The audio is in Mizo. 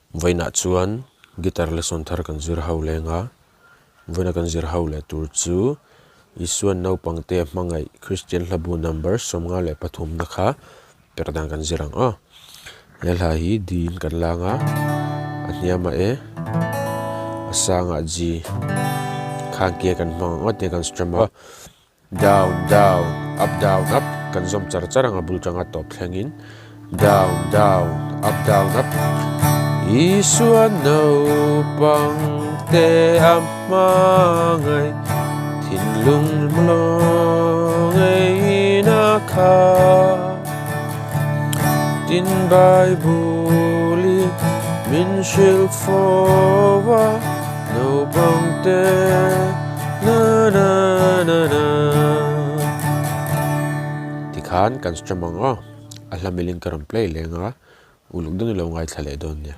Vawiinah chuan guitar lesson thar kan zir ho leng a, vawiina kan zir ho leh tur chu Isuan naupangte hmangaih Kristian hlabu number 53 na kha perh dan kan zir ang aw. He hla hi D in kan lang a, a hniamah E, a sangah G, khang ke kan hmang ang aw tia kan strum a. Down down up down up kan zawm char char ang a bul tanga tawp thlengin down down up down up Isua naupang te a hmangaih thinlung lawng eiin a kha Tin Bible i min hrilh fo a naupang te na na na na Tikhan kan strum ang aw, a hla milin ka rawn play leng a, uluk dawn i lo ngaithla leh dawn nia.